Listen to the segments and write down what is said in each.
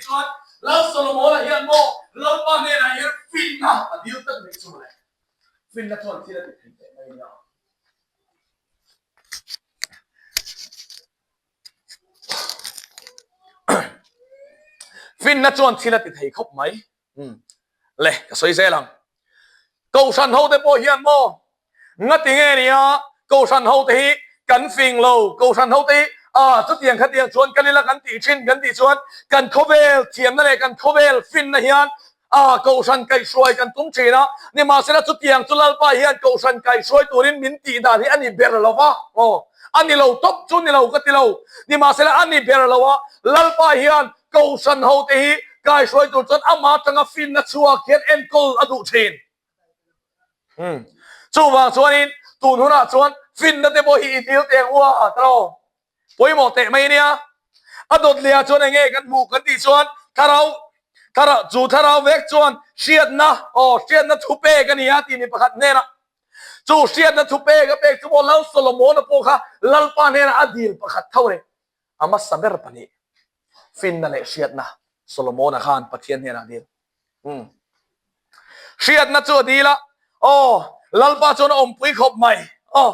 chuan Lal Solomona hian maw Lalpa hnenah hian finna a dil tlat mai chu mawle. Finna chuan thil a ti thei teh mai nia. Finna chuan thil a ti thei khawp mai. Umm le ka sawi zel ang. Kohhran ho te pawh hian maw ngati nge nia Kohhran ho te hi kan fing lo, Kohhran ho te hi ah chutiang khatiang chuan kan ila kan tih thin kan tih chuan kan khawvel thiamna leh kan khawvel finna hian ah Kohhran kaihhruai kan tum thin a, nimahsela chutiang chu Lalpa hian Kohhran kaihhruai turin min tih dan hi a ni ber lo va, aw a ni lo tawp chu ni lo ka ti lo, nimahsela a ni ber lo a, Lalpa hian Kohhran hote hi kaihruai tur chuan ama atanga finna chhuak hian enkawl a duh thin. Hmm. Chuvang chuanin tun hunah chuan finna te pawh hi i dil teh ang u a, talo. Pawimawh teh mai ania. A dawt leh ah chuan enge kan hmuh kan tih chuan thlarau thlarau chu thlarau vek chuan hriatna aw hriatna thu pek a ni a tih mi pakhat hnenah chu hriatna thu pek a pek chu maw Lal Solomona pawh kha Lalpa hnenah a dil pakhat tho a ni. A hmasa ber pahnih, finna leh hriatna, Solomona khan Pathian hnenah a dil. Umm. Hriatna chu a dil a, aw, Lalpa chuan a awmpui khawp mai. Aw,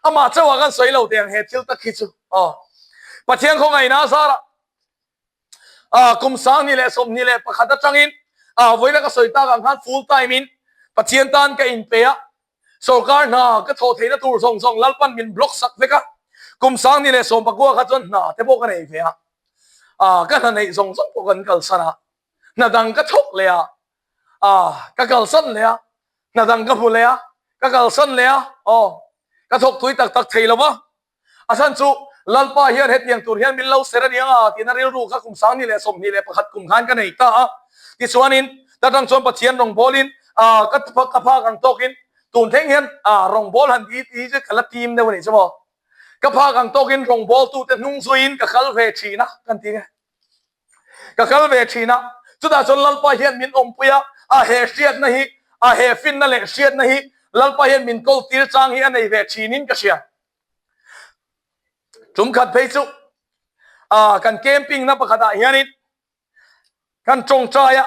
amah chauhah kan sawi lo teh ang he thil tak hi chu. Aw, Pathian khawngaihna a zarah, ah, kum 2021 atangin, ah, vawiina ka sawi tak ang khan full time in Pathian tan ka inpe a, Sorkar hna ka thawh theihna tur zawng zawng Lalpan min block sak vek a, kum 2019 kha chuan hna te pawh ka nei ve a, ah ka hna neih zawng zawng pawh kan kalsan a, hna dang ka thawk leh a, ah ka kalsan leh a, hna dang ka hmu leh a, ka kalsan leh a, aw ka thawk tui tak tak thei lo va. A chhan chu Lalpa hian hetiang tur hian min lo ser a nia tiin a rilru kha kum 2021 kum khan ka nei ta a. Tichuanin ta tang chuan Pathian rawngbawlin ka ka phak ang tawkin tun thleng hian rawngbâwl han ti ti chu ka la tim deuh a nih chu maw. Ka phak ang tawkin rawngbawltute hnung zuiin ka kal ve thin a kan ti nge. Ka kal ve thin a, chutah chuan Lalpa hian min awmpui a, a he hriatna hi, a he finna leh hriatna hi Lalpa hian min kawl tir chang hi a nei ve thinin ka hria. Tum khat phei chu ah kan camping na pakhat ah hianin kan tawngtai a,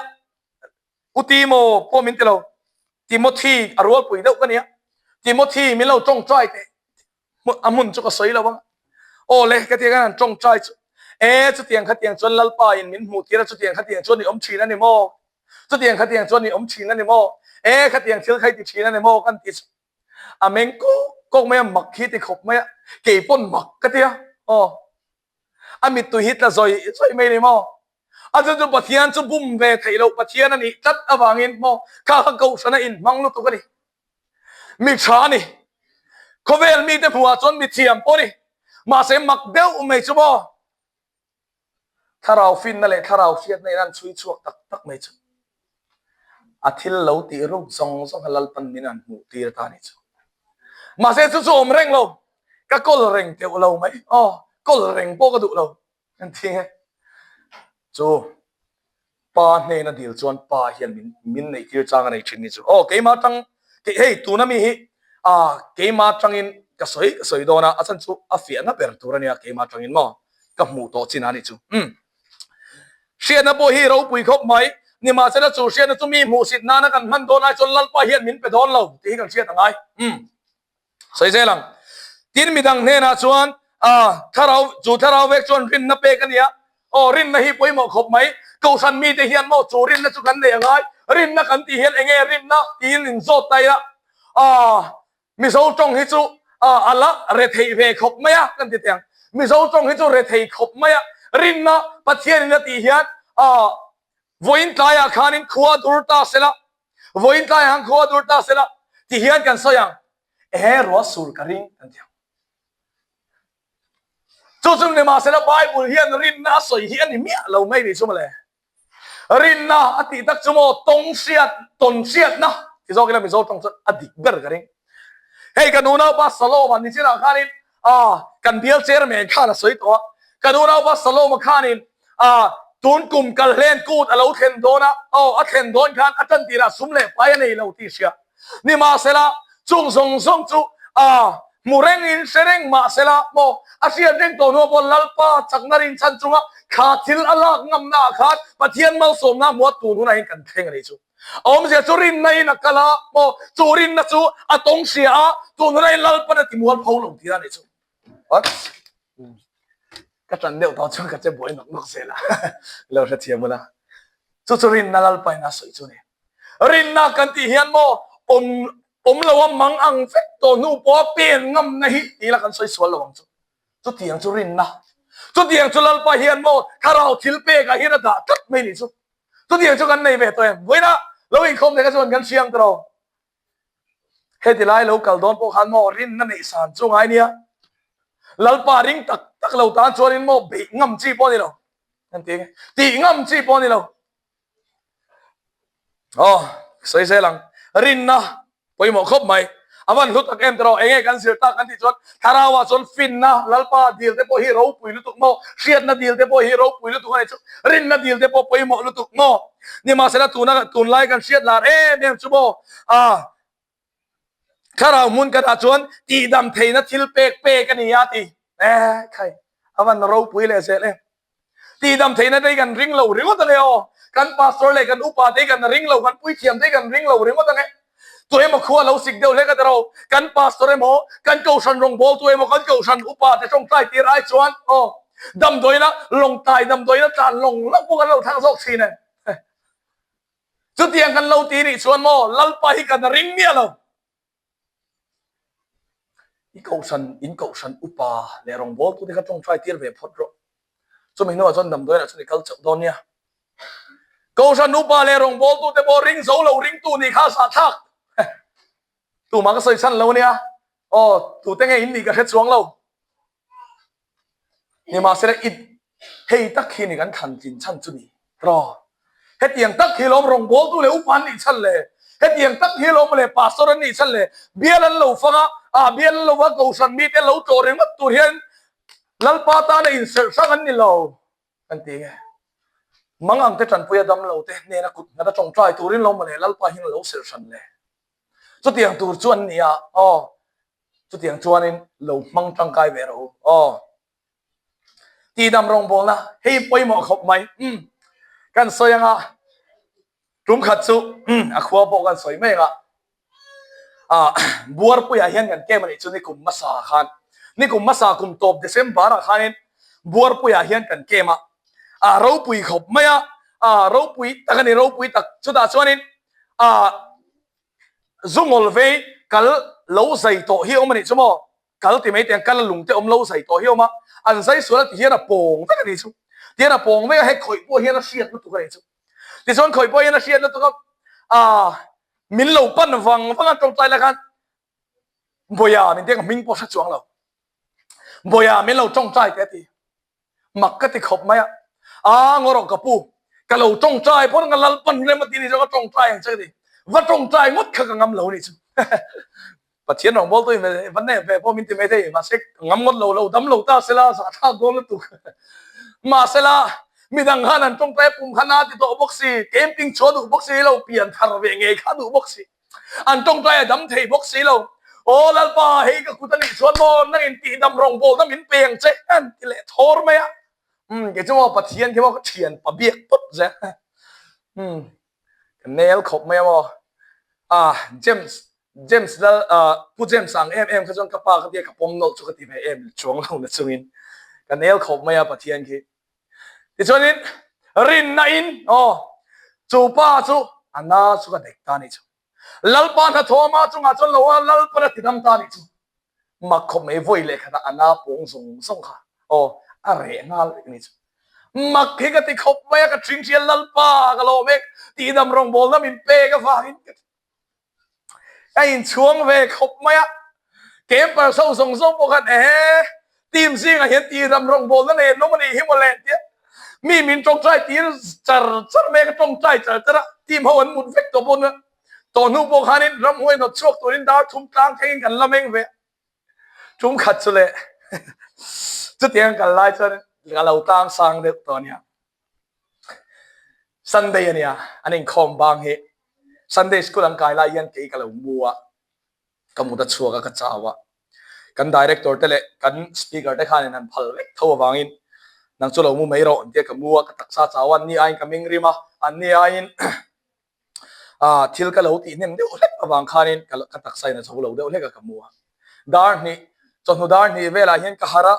U Timo pawh min ti lo, Timothy a rualpui deuh ka nia, Timothy min lo tawngtai teh a hmun chu ka sawi lo ang. Aw le, ka tiang an tawngtai chu e chutiang khatiang chuan Lalpa in min hmuh tir a, chutiang khatiang chuan i awm thin a ni maw? Chutiang khatiang chuan i awm thin a ni maw? E khatiang thil kha i ti thin a ni maw? Kan ti chu a meng kawk kawk mai a, mak hi ti khawp mai a, kei pawn mak ka ti a, aw a mittui hi tla zawi zawi mai a ni maw? A chu chu Pathian chu bum ve theih loh Pathian a nih tlat avangin maw kha kha kohhran a inhmang lutuk a ni. Mi tha a ni. Khawvel mite hmuhah chuan mi thiam pawh a ni. Mahse mak deuh mai chu maw thlarau finna leh thlarau hriatna in an chhui chhuak tak tak mai chu a thil lo tih ruk zawng zawng a Lalpan min an hmuh tir ta a ni chu. Mahse chu chu awm reng lo, ka kawl reng teuh lo mai. Aw, kawl reng pawh ka duh lo. Kan thi nge? Chu pa hnena dil chuan pa hian min min neih tir chang a nei thin ni chu. Aw keimah tang hei tuna mi hi ah keimah tangin ka sawi ka sawi dawn a, a chhan chu a fiahna ber tur a nia keimah tangin maw ka hmuh tawh chin a nih chu. Umm hriatna pawh hi ropui khawp mai, nimahsela chu hriatna chu mi hmuhsit nana kan hman dawn ai chuan Lalpa hian min pe dawn lo tih hi kan hriat a ngai. Umm. Sawi zel ang. Tin midang hnenah chuan ah thlarau chu thlarau vek chuan rinna pek a nia. Aw rinna hi pawimawh khawp mai. Kohhran mite hian maw chu rinna chu kan nei a ngai. Rinna kan tih hian enge rinna tiin in zawt ta ila. Ah Mizo tawng hi chu ah a la rethei ve khawp mai a kan ti teh ang. Mizo tawng hi chu rethei khawp mai a. Rinna Pathianin a tih hian ah vawiin tlaiah khanin khua dur ta sela. Vawiin tlai ang khua dur ta sela ti hian kan sawi ang, ehe ruah sur ka ring kan ti ang. Chu chu ni mahsela Bible hian rinna a sawi hi a ni miah lo mai ni chu mawle. Rinna a tih tak chu maw tawng hriat, tawn hriatna ti zawk ila Mizo tawng chuan a dik ber ka ring. Hei kan unaupa Saloma nichinah khanin ah kan bial chairman khan a sawi tawh a, kan unaupa Saloma khanin ah tun kum kal hlen kut a lo thlen dawn a, aw a thlen dawn khan a tan tirah sum leh pai a nei lo tih hria. Nimahsela chung zawng zawng chu ah. Hmu reng in hre reng mah sela maw a hriat reng tawh hnuah pawh Lalpa chakna rinchhan chunga kha thil a lak ngamna ah khan Pathian malsawmna hmuha tun hunah hian kan thleng a nih chu. A awmzia chu rinna in a kal a maw chu rinna chu a tawng hria a tun hunah hian Lalpan a ti mual pho lo tir a nih chu. Ka tan deuh tawh chuan ka che buai nawk nawk zel a lo hrethiam ula. Chu chu rinna Lalpa in a sawi chu a ni. Rinna kan tih hian maw awm awm lo a mang ang vek tawh hnu pawha pen ngamna hi tih ila kan sawi sual lo ang chu. Chutiang chu rinna. Chutiang chu Lalpa hian maw thlarau thil pekah hian a dah tlat mai nih chu. Chutiang chu kan nei ve tawh em? Vawiinah lo inkhawm leh kha chuan kan hriang ta lo. Heti lai lo kal dawn pawh khan maw rinna neih san chu ngai nia. Lalpa ring tak tak lo tan chuanin maw beih ngam chi pawh a ni lo. Kan ti nge? Tih ngam chi pawh a ni lo. Aw, sawi zel ang. Rinna pawimawh khawp mai. A van hlu tak em tiraw? Enge kan zir tak kan tih chuan Thlarauah chuan finna, Lalpa dil te pawh hi ropui lutuk maw? Hriatna dil te pawh hi ropui lutuk a ni chu. Rinna dil te pawh pawimawh lutuk maw? Nimahsela tuna tunlai kan hriat lar em em chu maw? Ah, Thlarau hmun ka dah chuan tihdam theihna thil pek pek a ni a ti. Eh, khai, a van ropui leh zel e. Tihdam theihna te hi kan ring lo ringawt ange aw. Kan pastor leh kan upa te hi kan ring lo, kan puithiam te hi kan ring lo ringawt ange. Tu emaw khua lo sik deuh hlek a tiraw, kan pastor emaw, kan kohhran rawngbawltu emaw, kan kohhran upa te tawngtai tir ai chuan aw, damdawiina lawngtai damdawiina tlan lawng lawng pawh kan lo thlang zawk thin e. Chutiang kan lo ti nih chuan maw Lalpa hi kan ring miah lo. I kohhran, in kohhran upa leh rawngbawltute kha tawngtai tir ve phawt rawh. Chumi hnuah chuan damdawiinah chuan i kal chauh dawn nia. Kohhran upa leh rawngbawltute pawh ring zo lo ringtu nih kha a zahthlak. Tumah ka sawi chhan lo nia. Aw, tute nge in nih ka hre chuang lo. Nimahsela i hei tak hi ni kan thlan tlin chhan chu ni rawh. Hetiang tak hi lawm rawngbawltu leh upa an nih chhan le, hetiang tak hi lawm leh pastor an nih chhan le, bial an lo fang a, ah bial an lo va kohhran mite lo tlawh ringawt tur hian Lalpa tana inserh hrang an ni lo kan ti nge. Mang ang te tanpuia dam lo te hnena kut nghat a tawngtai turin lo mawle Lalpa hian a lo serh hran le. Chutiang tur chu an ni a, aw. Chutiang chuanin lo hmang tangkai ve rawh u aw. Tihdam rawngbawlna hei pawimawh khawp mai. Umm kan sawi anga tum khat chu umm a khua pawh kan sawi mai anga ah Buarpuiah hian kan kem anih chu nikum hmasa khan nikum hmasa kum tawp December ah khanin Buarpuiah hian kan kem a ah ropui khawp mai a ah ropui tak ani ropui tak chutah chuanin ah Zungawl vei kal lo zai tawh hi a awm a nih chu maw? Kal ti mai teh kal a lung te awm lo zai tawh hi a awm a, an zai sual a ti hian a pawng vek a nih chu. Ti hian a pawng vek a, hei khawih pawh hian a hriat lutuk a nih chu. Tichuan khawih pawh hian a hriat lutuk a, aah min lo pan vang vang a tawngtai lai khan Bawiha min ti a, ka hming pawh hre chuang lo. Bawiha min lo tawngtai teh a ti. Mak ka ti khawp mai a, Aa ngaw rawh ka pu, ka lo tawngtai pawh ka Lalpan rem a ti nih chu ka tawngtai ang che ka ti, va tawngtai ngawt kha ka ngam lo nih chu. Pathian rawngbawltu in va nep ve pawh min ti mai thei, mahse ka ngam ngawt lo, lo dam lo ta sela zahthlak dawn lutuk. Mahsela midang khan an tawngtai a pum kha na ti tawh bawk si, camping chhuah duh bawk si, lo pian thar ve ngei kha duh bawk si. An tawngtai a dam thei bawk si lo. Aw Lalpa, hei ka kut a nih chuan maw nang in tihdam rawngbawlna min pe ang che an ti leh thawr mai a. Umm kei chu maw Pathian khi maw ka thian pa biak pawp zel. Umm ka nel khawp mai a maw. Ah James, James Lal ah Pu James ang em em kha chuan ka pa ka tia ka pawm nawlh chu ka ti ve em chuang lo na chungin ka nel khawp mai a Pathian khi. Tichuanin rinna in aw chu pa chu a na chu ka dek ta nih chu. Lalpa hnathawma chungah chuan lo a Lalpan a tidam ta nih chu. Mak khawp mai vawi leh khatah a na pawng zawng zawng kha aw a reh nghal vek nih chu. Mak hi ka ti khawp mai a ka ṭhingṭhian Lalpa ka lawm e tihdam rawngbawlna min pek avangin ka ti. A inchhuang ve khawp mai a, camper ho zawng zawng pawh khan ehe team zingah hian tihdam rawngbawlna nei an awm a nih hi mawle tia mi min tawngtai tir char char mai a, ka tawngtai char char a, team ho an mut vek tawh pawn a, tawh hnu pawh khanin ramhuai hnawt chhuak turin dar thum tlang thlengin kan la meng ve a, tum khat chu leh chutiang kal lai chuan ka lo tlang sang deuh tawh a nia. Sunday a nia, an inkhawm bang hi Sunday school an kai lai hian kei ka lo mu a, ka mut a chhuak a ka chau a. Kan director te leh kan speaker te khanin han phal vek tho avangin nang chu lo mu mai rawh an tia ka mu a, ka taksa chau a, an ni aiin ka ming rim a, an ni aiin thil ka lo tih hnem deuh hlek avang khanin ka taksa in a zo lo deuh hlek a ka mu a. Dar hnih, chawhnu dar hnih velah hian ka harh a,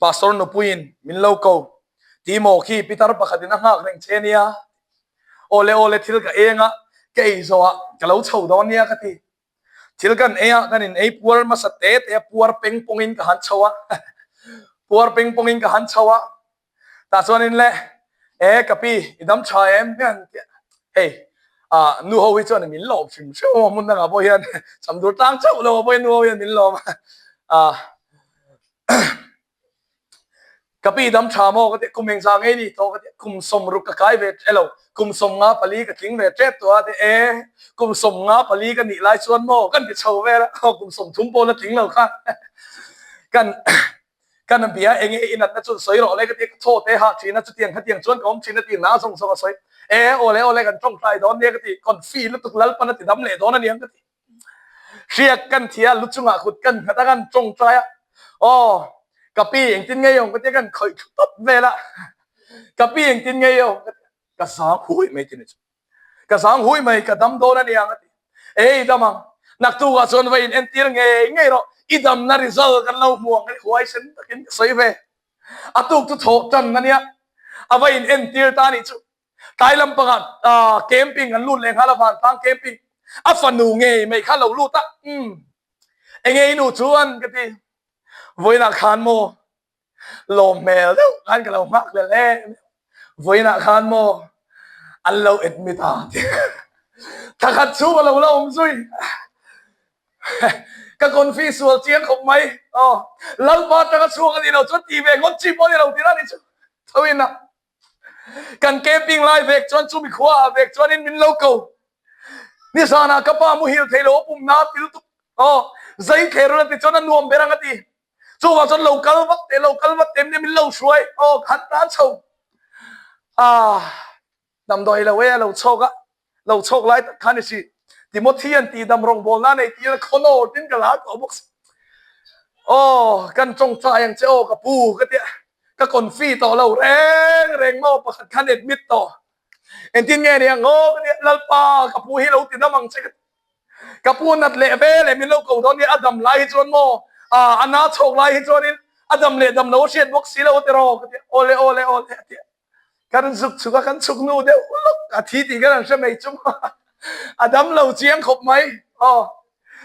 Pastor nupuiin min lo ko, Timo khi pitar pakhatin a nghak reng che nia, awle awle thil ka eng a, ka ei zawhah ka lo chho dawn nia ka ti. Thil kan ei a, kan in ei puar hmasa te te a, puar peng pawngin ka han chho a, puar peng pawngin ka han chho a, tah chuanin le e ka pi i dam tha em hian hei ah nu ho hi chuan min lawm hrim hrim a hmun dangah pawh hian cham dur tlang chauh lo pawhin nu ho hian min lawm a ah Ka pi dam tha maw ka ti, kum engzah ngei ni tawh ka ti, kum sawmruk ka kai ve elo, kum 54 ka tling ve tep tawh a ti, e kum 54 ka nih lai chuan maw kan ti chho vel a, kum 30 pawh la tling lo kha kan kan bia enge i natna chu sawi rawh le ka ti, ka thaw te hah thin a, chutiang khatiang chuan ka awm thin a ti, na zawng zawng a sawi, e awle awle kan tawngtai dawn nia ka ti, confi lutuk Lalpan a ti dam leh dawn aniang ka ti. Hriak kan thi a, lu chungah kut kan nghat a, kan tawngtai a, aw ka pi engtin ngei awm ka tia kan khawih thlu tawp vel a, ka pi engtin ngei awm ka tia, ka zang hui mai ti ni chu, ka zang hui mai ka dam dawn a niang a ti, ei dam ang, naktukah chuan va in entir ngei ngei rawh, i damna result kan lo hmu ang ka ti huaisen takin ka sawi ve, a tuk chu thawh tan a nia, a va in entir ta a nih chu. Tlai lampangah camping an lut leh nghal a, vantlang camping. A fanu ngei mai kha lo lut a, umm enge i nu chuan ka ti. Vawiinah khan maw lawm hmel deuh khan ka lo nghak lel em em. Vawiinah khan maw an lo admit a ti. Thakhat chhung a lo la awm zui. Ka confi sual chiang khawp mai. Aw Lalpa atanga chhuak a nih loh chuan ti ve ngawt chi pawh a ni lo tih na ni chu. Chauhin a. Kan camping lai vek chuan chumi khua ah vek chuanin min lo ko. Nizanah ka pa muhil thei lo a pum na pil tuk aw zai thler a ti chuan a nuam ber ang a ti. Chuvang chuan lo kal vat teh lo kal vat teh min lo hruai aw khan tan chho. Ah. Damdawi lo e a lo chhawk a, lo chhawk lai tak khan i si. Timothy an tih dam rawngbawlna nei tir a khawnawr tin ka la tawh bawk si. Aw, kan tawngtai ang che aw ka pu ka tia, ka confi tawh lo reng reng maw pakhat khan admit tawh. Engtin nge ni ang aw ka tia, Lalpa ka pu hi lo ti dam ang che ka ti. Ka pu nat leh vel e min lo ko dawn nia, a dam lai hi chuan maw, a na chhawk lai hi chuanin a dam leh dam lo a hriat bawk si lo a ti rawh ka tia, awle awle awle a tia. Kan zuk chhuk a, kan chhuk nu deuh lawk a thi tih kan han hre mai chu a dam lo chiang khawp mai. Aw,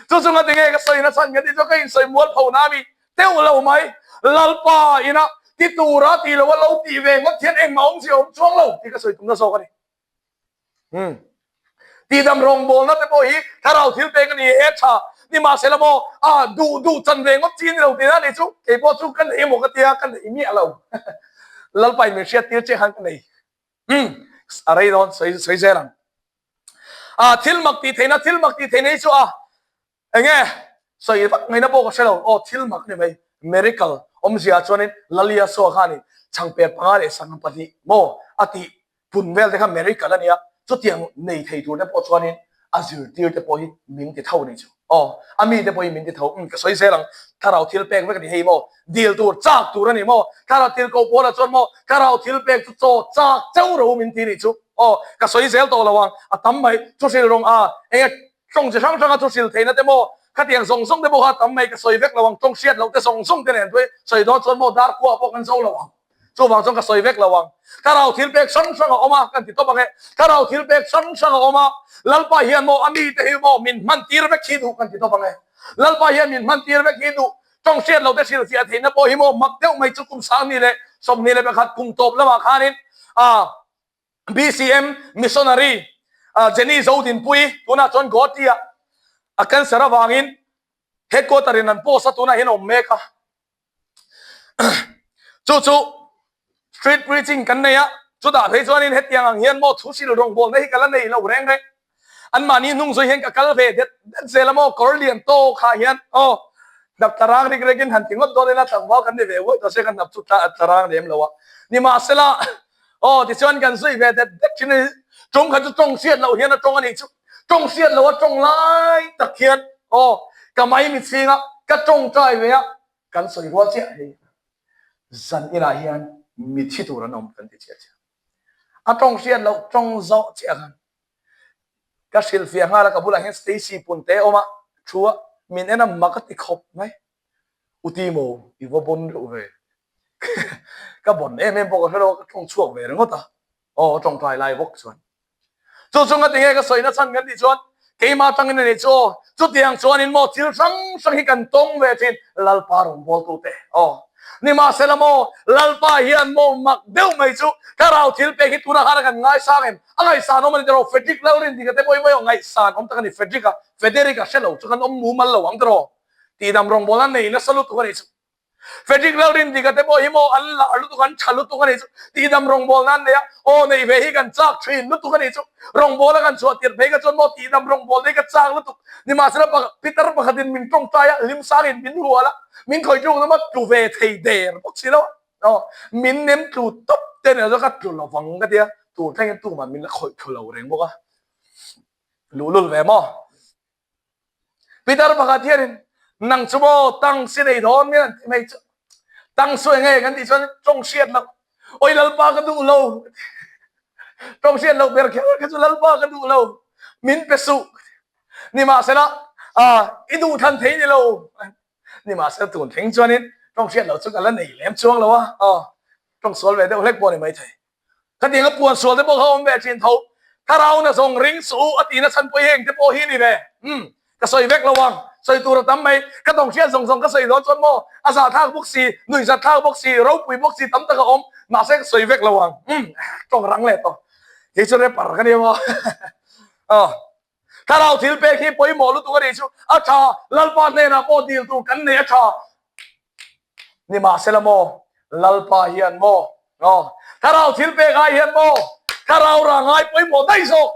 chu chunga tinge ka sawi nachhan ka tih chu ka insawi mual pho na mi teuh lo mai. Lalpa ina ti tura tih lo a lo tih ve ngawt hian engmah awmzia awm chuang lo tih ka sawi tumna zawk a ni. Umm. Tihdam rawngbawlna te pawh hi thlarau thil pek a ni e tha. Nimahsela maw a duh duh chan ve ngawt chi a ni lo tih na ni chu kei pawh chu ka nei emaw ka tia ka nei miah lo. Lalpa in min hriat tir che khan ka nei. Umm. A rei dawn sawi sawi zel ang. A thil mak tih theihna thil mak tih theihna hi chu a Enge sawi vak ngaihna pawh ka hre lo, aw thil mak ni mai, miracle awmzia chuanin Lalia saw khanin chhangper panga leh sangha pahnih maw a tih pun vel te kha miracle a nia, chutiang nei thei tur te pawh chuanin a zirtir te pawh hi min ti tho ni chu, aw a mi te pawh hi min ti tho, umm ka sawi zel ang, thlarau thil pek vek a ni hei maw, dil tur chak tur a ni maw, thlarau thil koh pawl ah chuan maw thlarau thil pek chu chaw chak chauh ro min ti ni chu, aw ka sawi zel tawh lo ang, a tam mai, chu hrilh rawng a enge Tawng chi hrang hranga thu hril theihna te maw, khatiang zawng zawng te pawh kha tam mai ka sawi vek lo ang, tawng hriat loh te zawng zawng te nen tui sawi dawn chuan maw dar khuaah pawh kan zo lo ang. Chuvang chuan ka sawi vek lo ang. Thlarau thil pek hrang hrang a awm a, kan ti tawp ang e. Thlarau thil pek hrang hrang a awm a, Lalpa hian maw a mite hi maw min hman tir vek hi duh kan ti tawp ang e. Lalpa hian min hman tir vek hi duh. Tawng hriat loh te hrilh fiah theihna pawh hi maw mak deuh mai chu kum 2021 kum tawp lamah khanin a BCM Missionary Jenny Zodinpuii tunah chuan Guwahati-ah a cancer avangin headquarter in an post a, tunah hian a awm mek a. Chu chu street preaching kan nei a, chutah phei chuanin hetiang ang hian maw thusil rawngbawlna hi ka la nei lo reng reng. Anmahni hnung zui hian ka kal ve det det zel a maw, kawr lian tawk ah hian aw hnap tla rang rik rekin han ti ngawt dawn ila tlangval kan ni ve uaih tawh se ka hnap chu tla rang lem lo a. Nimahsela aw tichuan kan zui ve det det thin a ni. Tawng kha chu tawng hriat loh hian a tawng a nih chu. Tawng hriat loh a tawng lai tak hian aw ka mai mitchhing a. ka tawngtai ve a, kan sawi rual chiah hei. Zan inah hian mithi tur an awm kan ti chiah chiah. A tawng hriat loh tawng zawh chiah khan ka hrilhfiah nghal a, ka bulah hian Stacy Punte a awm a, thu a, min en a mak a ti khawp mai. U Timo, i va bon reuh ve. Ka bon em em bawk a hrelo a, ka tawng chhuak ve ringawt a. Aw, a tawngtai lai bawk chuan. Chu chunga tinge ka sawi na chhan kan tih chuan keimah atangin a nih chu aw. Chutiang chuanin maw thil hrang hrang hi kan tawng ve thin Lalpa rawngbawltute aw. Nimahsela maw Lalpa hian maw mak deuh mai chu thlarau thil pek hi tunah khan a kan ngaisang em? A ngaihsan awm a ni tiraw? Frederick Lalrindika te pawh hi maw ngaihsan awm tak a ni. Frederick-a, Frederick-a hre lo chu kan awm mumal lo ang tiraw? Tihdam rawngbawlna nei nasa lutuk a nih chu. Frederick Lalrindika te pawh hi maw an lar lutuk an tha lutuk a nih chu tihdam rawngbawlna an nei a, aw neih ve hi kan chak thin lutuk a nih chu rawngbawla kan chhuah tirh phei kha chuan maw tihdam rawngbawlna hi ka chak lutuk nimahsela Peter pakhatin min tawngtai a hlimsangin min hual a min khawih tluk na maw tlu ve thei der bawk si lo a aw min nem tlu tawp te nen chuan ka tlu lovang ka tia tur thlengin tumah min la khawih thlu lo reng bawk a luhlul ve maw. Peter pakhat hianin nang chu maw tang si nei dawn min an ti mai chu tang su enge kan tih chuan tawng hriat loh oi lalpa ka duh lo tawng hriat loh ber kher kha chu lalpa ka duh lo min pe suh nimahsela a i duh thlan thei ni lo nimahsela tun thleng chuanin tawng hriat loh chu ka la nei lem chuang lo a aw tawng sual ve deuh hlek pawh ni maithei. Khatiang a puan sual te pawh kha awm ve thin tho. Thlarau na zawng ring suh u a tihna chhan pawh hi heng te pawh hi ni ve. Umm ka sawi vek lo ang. Sawi tur a tam mai. Ka tawng hriat zawng zawng ka sawi dawn chuan maw a zahthlak bawk si, nuihzat thlak bawk si, ropui bawk si tam tak a awm. Mahse ka sawi vek lo ang. Umm tawng rang leh tawh. Kei chu rapper ka nia maw. Aw Thlarau thil pek hi pawimawh lutuk a nih chu a tha, Lalpa hnenah pawh dil tur kan nei a tha. Nimahsela maw, Lalpa hian maw, aw, Thlarau thil pek ai hian maw, Thlarau rah ngai pawimawh daih zawk.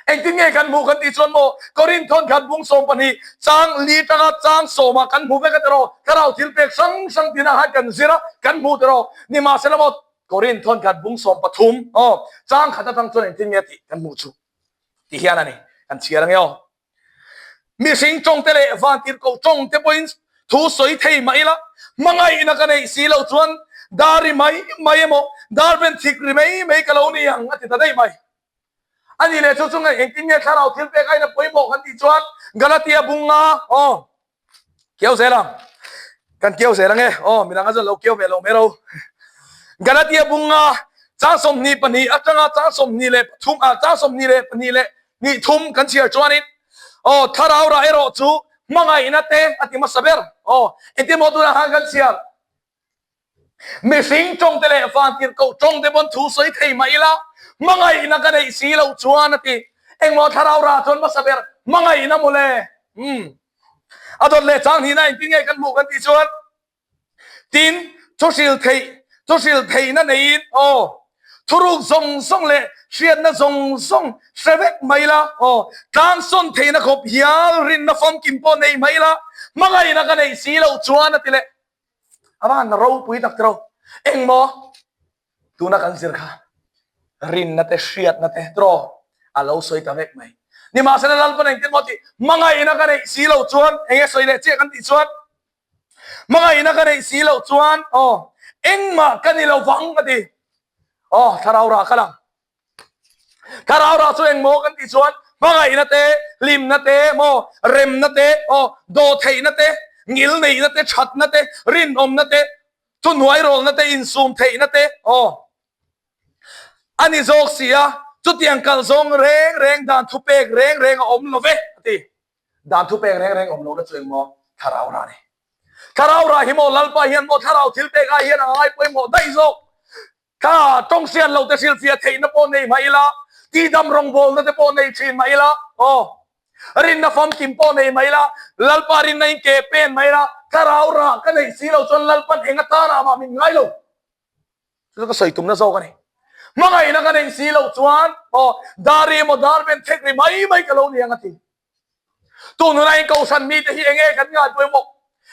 Engtin nge kan hmuh kan tih chuan maw, Korinth thawnkhat bung 12 chang li tanga chang sawmah kan hmu vek a tiraw, Thlarau thil pek hrang hrang tinah khan kan zir a, kan hmu tiraw. Nimahsela maw, Korinth thawnkhat bung 13, aw, chang khat atang chuan engtin nge tih kan hmuh chu. Ti hian a ni, kan chhiar ange aw. Mihring tawngte leh vantirhkoh tawngte pawhin thu sawi thei mah ila, hmangaihna ka neih si loh chuan dar ri mai mai emaw, dar ben thik ri mai mai ka lo ni ang a ti ta daih mai. A ni leh chu chu nge engtin nge thlarau thil pek aina pawimawh kan tih chuan Galatia bunga aw. Keu zel ang. Kan keu zel ange. Aw, midang a chuan lo keu ve lo mai ro. Galatia bunga chang 22 atanga chang 23 ah chang 22 leh hnih thum kan chhiar chuanin aw thlarau rah erawh chu hmangaihna te a ti hmasa ber. Aw, engtin maw tunah khan kan chhiar? Mihring tawngte leh vantirhkoh tawngte pawn thu sawi thei mah ila, hmangaihna ka neih si loh chuan a ti. Engmaw thlarau rah chuan hmasa ber hmangaihna mawle. Umm. A dawt leh chang hnihna engtin nge kan hmuh kan tih chuan, tin, thu hril theih, thu hril theihna neiin, aw, thuruk zawng zawng leh hriatna zawng zawng hre vek mai ila, aw, tlangsawn theihna khawp hial rinna famkim pawh nei mai ila, hmangaihna ka neih si loh chuan a ti leh. A van ropui tak tiro. Engmaw tuna kan zir kha rinna te hriatna te tiro a lo sawi ta vek mai. Nimahsela Lalpan engtin maw tih hmangaihna ka neih si loh chuan enge sawi leh chiah kan tih chuan hmangaihna ka neih si loh chuan aw engmah ka ni lo vang ka ti. Aw thlarau rah ka lang. Thlarau rah chu engmaw kan tih chuan hmangaihna te, hlimna te, maw remna te, aw dawhtheihna te, ngilneihna te, thatna te, rinawmna te, thuhnuairawlna te, insum theihna te, aw a ni zawk si a, chutiang kal zawng reng reng dan thupek reng reng a awm lo ve a ti. Dan thupek reng reng awm lohna chu engmaw thlarau rah a ni. Thlarau rah hi maw Lalpa hian maw thlarau thil pek ai hian a ngai pawimawh daih zawk. Kha tawng hriat lo te hrilhfiah theihna pawh nei mah ila, tihdam rawngbawlna te pawh nei thin mah ila, aw, rinna famkim pawh nei mah ila, Lalpa rinna in ke pen mah ila, thlarau rah ka neih si lo chuan Lalpan eng atana mah min ngai lo. Chu chu ka sawi tumna zawk a ni. Hmangaihna ka neih si lo chuan, aw, dar ri emaw dar ven thek ri mai mai ka lo ni ang a ti. Tun hunah in kohhran mite hi enge kan ngai pawimawh?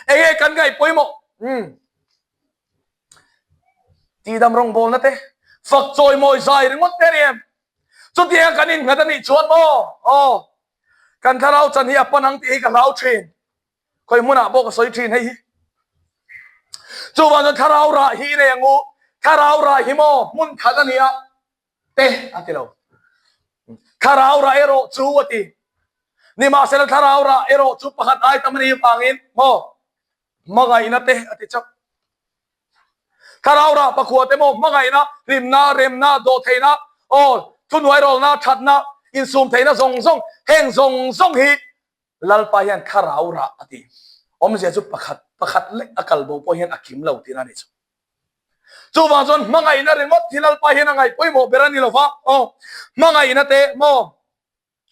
Enge kan ngaih pawimawh? Umm. Tihdam rawngbawlna te, fak chawimawi zai ringawt te a ni em? Chutianga kan innghat a nih chuan maw? Aw, kan thlarau chan hi a pan ang tih hi ka hlau thin. Khawi hmunah pawh ka sawi thin hei hi. Chuvang chuan thlarau rah hi i nei ang u. Thlarau rah hi maw hmun khat a nia te a ti lo. Thlarau rah erawh chu a ti. Nimahsela thlarau rah erawh chu pakhat ai tam a nih avangin maw hmangaihna te a ti chauh. Thlarau rah pakhua te maw hmangaihna, hlimna, remna, dawhtheihna, aw thuhnuairawlna, thatna, insumtheihna zawng zawng heng zawng zawng hi Lalpa hian thlarau rah a ti. Awmzia chu pakhat pakhat lek a kal bo pawh hian a kim lo tihna a nih chu. Chuvang chuan hmangaihna ringawt hi Lalpa hian a ngaih pawimawh ber a ni lo va, aw hmangaihna te maw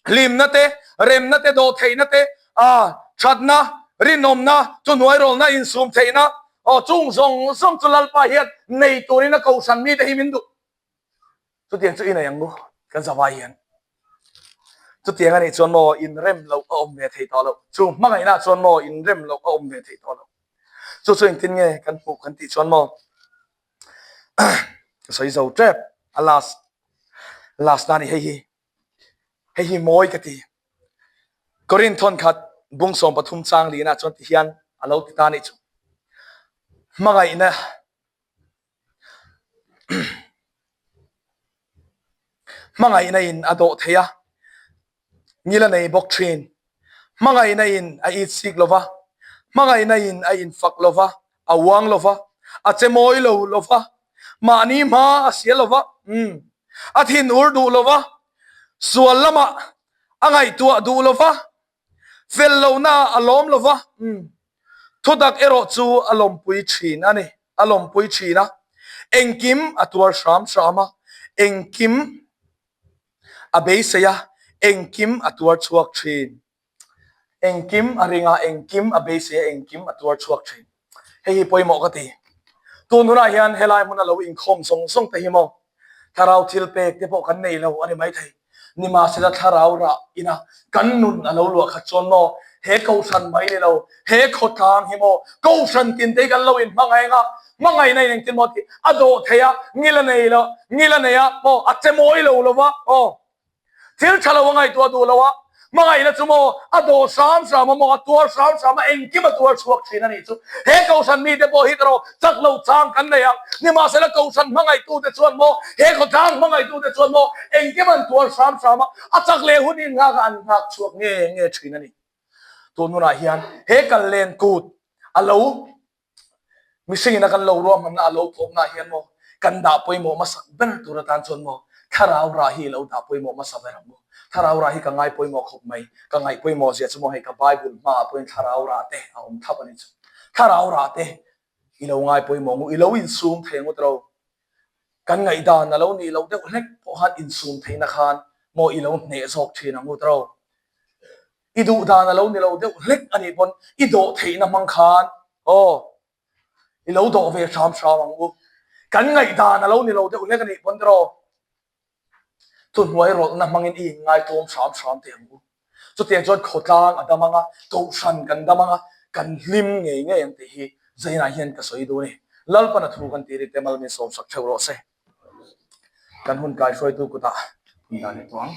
hlimna te, remna te, dawhtheihna te, a thatna, rinawmna, chuhnuairawlna, insumtheihna, aw chung zawng zawng chu Lalpa hian nei turin a kohhran mite hi min duh. Chutiang chu i nei ang u, kan zavai hian. Chutiang a nih chuan maw inrem loh a awm ve thei tawh loh. Chu hmangaihna chuan maw inrem loh a awm ve thei tawh loh. Chu chu engtin nge kan hmuh kan tih chuan maw ka sawi zo tep a last last na ni hei hi. Hei hi mawi ka ti. Korinth thawnkhat bung 13 chang lihna chuan ti hian a lo ti ta nih chu. Hmangaihna Hmangaihna in a dawh thei a, ngil a nei bawk thin. Hmangaihna in a it sik lo va, hmangaihna in a infak lo va, a uang lo va, a che mawi lo lo va, mahni hma a sial lo va, umm, a thin ur duh lo va, sual lamah a ngaihtuah duh lo va, Fel lohna a lawm lo va, thutak erawh chu a lawmpui thin a ni, a lawmpui thin a, engkim a tuar hram hram a, engkim a beisei a, engkim a tuar chhuak thin. Engkim a ring a, engkim a beisei a, engkim a tuar chhuak thin. Hei hi pawimawh ka ti. Tun hunah hian helai hmuna lo inkhawm zawng zawng te hi maw thlarau thil pek te pawh kan nei lo a ni maithei. Nimahsela thlarau rah ina kan nun a lo luah khat chuan maw he kohhran mai ni lo, he khawtlang hi maw kohhran tin te hi kan lo inhmangaih ang a, hmangaihna in engtin maw tih a dawh thei a, ngil a nei lo, ngil a nei a maw a che mawi lo lo va aw. Thil tha lo a ngaihtuah duh lo a, hmangaihna chu maw a dawh hram hram a maw, a tuar hram hram a, engkim a tuar chhuak thin a nih chu. He Kohhran mite pawh hi erawh chak lo chang kan nei ang. Nimahsela Kohhran hmangaihtute chuan maw, he khawtlang hmangaihtute chuan maw engkim an tuar hram hram a, a chak leh hun in nghak a an nghak chhuak nge nge thin a ni. Tun hunah hian he kallen kut a lo Mihringin a kan lo ruahmanna a lo thawkna hian maw kan dah pawimawh hmasak ber tur atan chuan maw thlarau rah hi lo dah pawimawh hmasa ber ang maw. Thlarau rah hi ka ngai pawimawh khawp mai. Ka ngaih pawimawh zia chu maw hei ka Bible hmaah pawhin thlarau rah te a awm thlap a ni chu. Thlarau rah te i lo ngai pawimawh ngu, i lo insum thei ngawt ro. Kan ngaihdan a lo nih loh deuh hlek pawh khan insum theihna khan maw i lo hneh zawk thin ang ngawt ro. I duh dan a lo ni lo deuh hlek a nih pawn i dawh theihna hmang khan aw i lo dawh ve hram hram ang u. Kan ngaihdan a lo ni lo deuh hlek a nih pawn tiraw thuhnuai rawlhna hmangin i inngaitawm hram hram teh ang u. Chutiang chuan khawtlang a dam ang a, kohhran kan dam ang a, kan hlim ngei ngei ang tih hi Zainah hian ka sawi duh a ni. Lalpan a thu kan tih rik te mal min sawmsak theuh rawh se. Kan hun kaihruaitu kutah hun dan i tuang.